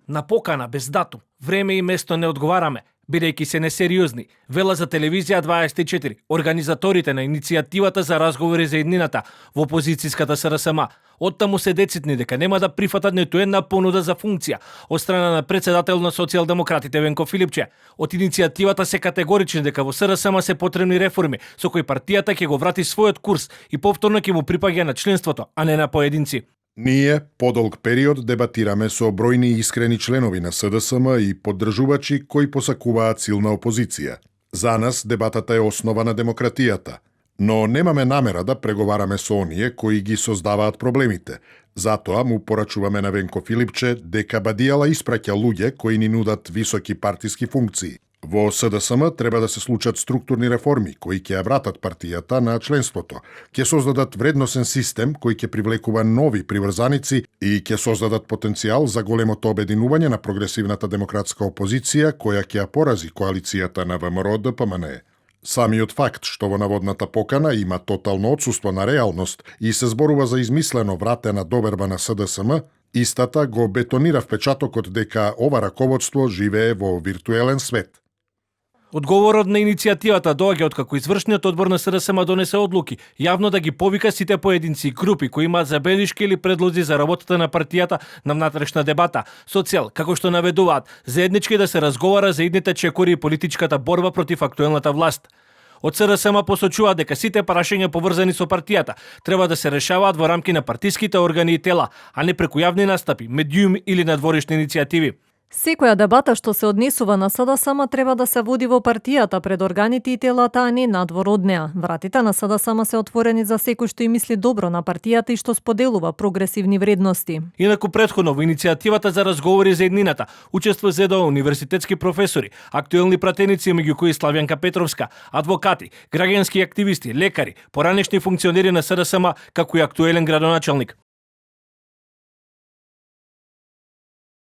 На покана без датум, време и место не одговараме, бидејќи се несериозни, вела за телевизија 24, организаторите на иницијативата за разговори за еднината во опозицијската СРСМ. Оттаму се децитни дека нема да прифатат ниту една понуда за функција од страна на председател на социјалдемократите Венко Филипче. Од иницијативата се категорични дека во СРСМ се потребни реформи со кои партијата ќе го врати својот курс и повторно ќе му припаѓа на членството, а не на поединци. Ние подолг период дебатираме со бројни искрени членови на СДСМ и поддржувачи кои посакуваат силна опозиција. За нас дебатата е основа на демократијата, но немаме намера да преговараме со оние кои ги создаваат проблемите. Затоа му порачуваме на Венко Филипче дека Бадијала испраќа луѓе кои ни нудат високи партиски функции. Во СДСМ треба да се случат структурни реформи кои ќе ја вратат партијата на членството, ќе создадат вредносен систем кој ќе привлекува нови приврзаници и ќе создадат потенцијал за големото обединување на прогресивната демократска опозиција која ќе ја порази коалицијата на ВМРО ДПМН. Самиот факт што во наводната покана има тотално отсуство на реалност и се зборува за измислено вратена доверба на СДСМ, истата го бетонира впечатокот дека ова раководство живее во виртуелен свет. Одговорот на иницијативата доаѓа откако извршниот одбор на СРСМ донесе одлуки јавно да ги повика сите поединци и групи кои имаат забелишки или предлози за работата на партијата на внатрешна дебата, со цел, како што наведуваат, заеднички да се разговара за идните чекори и политичката борба против актуелната власт. Од СРСМ посочува дека сите прашања поврзани со партијата треба да се решаваат во рамки на партиските органи и тела, а не преку јавни настапи, медиуми или надворешни иницијативи. Секоја дебата што се однесува на СДСМ треба да се води во партијата пред органите и телата, а не надвор од неа. Вратите на СДСМ се отворени за секој што и мисли добро на партијата и што споделува прогресивни вредности. Инаку претходно во иницијативата за разговори за еднината учества ЗДО, универзитетски професори, актуелни пратеници меѓу кои Славјанка Петровска, адвокати, граѓански активисти, лекари, поранешни функционери на СДСМ, како и актуелен градоначалник.